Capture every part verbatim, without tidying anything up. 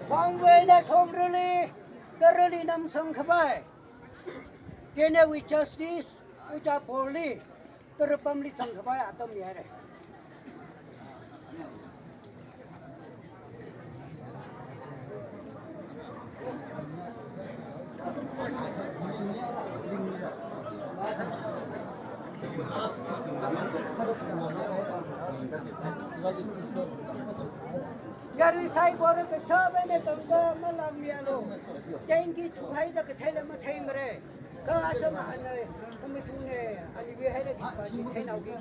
Shongwuili, shongrali, tarali namsang khavai. Tenawui justice, uja porli, tarapamli sangkhavai atam yare. Yarui saikora kasā eina tangda malāngmialu. Tengki thuhaida katheila matheimara. Kha asam ana, khamashunna, ani vihaira kipa theinao ki.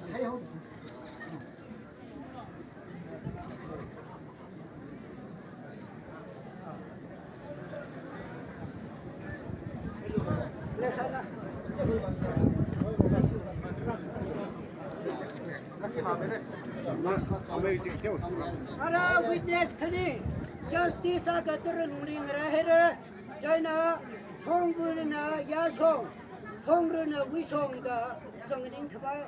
Ara witness khani, justice akha tara lungli ngarā haira, chieina Shongwuina yāshong, shongrana wuishong da zangning khavai.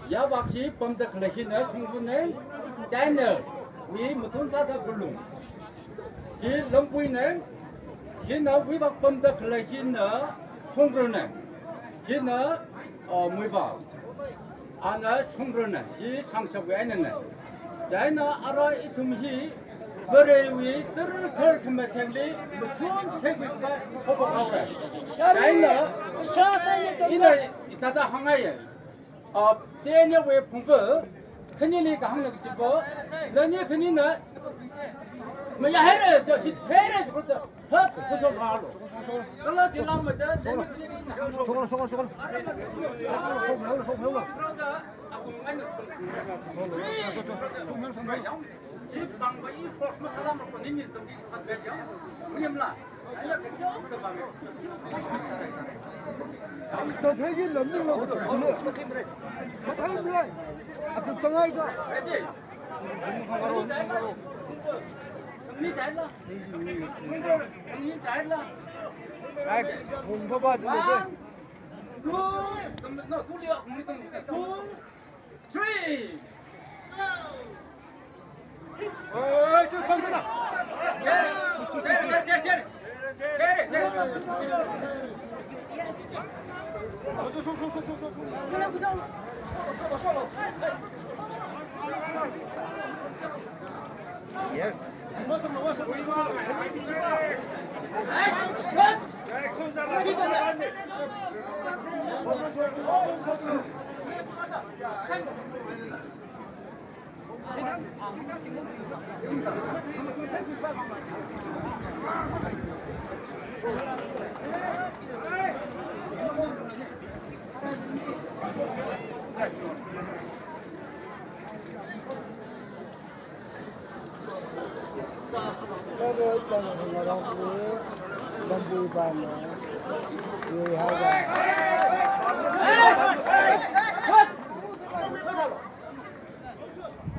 Yāvak hi pamda khalei hina Shongwuna, Daniel, wui mathun thāda Pulung. Hi Lampuina, hina wuivak pamda khalei hina Shongrana, hina, uh, Muivah. Ana Shongrana, hi Shangshapwui einana. Chieina ara ithum hi Varewui tara khar khamathengli mashun theikhui khavai hopa haora. Chieina ina hithāda hāngngaiya. Ah, Danielwui phungva, khanili kahāngna kajiva, nani khanina mayāhaira, ja shithaira, ja khuta, hat, khuso ngalo. Kala jila mada, nani khanina. Sokol, sokol, sokol. Sokol, sokol, sokol. Chi pangva i force masāla mako nini tongki khat ya. Munyamla. Ai la kachok ka bang. Tathei ki lamni la ko tongki le. Mathei mlai. Atu changai ka. Ready. Ni dai la. Ni dai la. Ai, phung ba ba tu se. One, two, no, two liya, ni tong, two, three. Yes.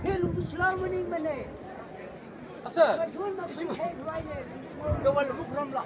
Hi lungshla maningmana. Asa. Kashun ma ishi ma. Kashun ma. Kawan lukram la.